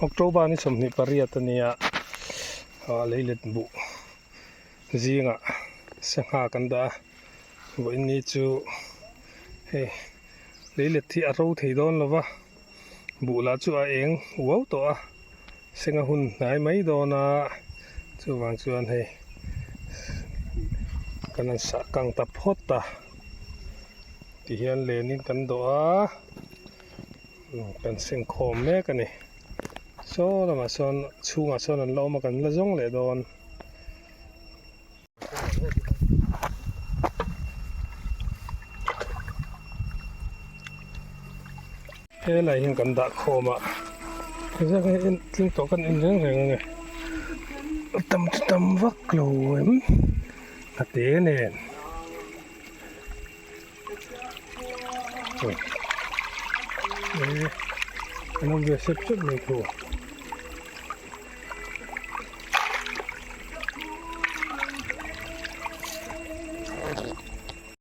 October ni 28 a nia ah leilet buh zingah sangha kan dah a vawiin ni chu hei leilet hi a ro thei dawn lo va buh lah chu a eng uau tawh a sangha hun hnai mai dawn a chuvang chuan hei kan han sah kang ta phawt a tihian lenin kan dawh a. Kan seng khawm mek a ni. Saw lamah sawn chhungah sawn an la awm a kan la zawng leh dawn. Helai hian kan dah khawm a engzat nge en tling tawh kan en reng reng ange a tam chu tam vak lo em a te nen. An awm ve sep sep mai thu.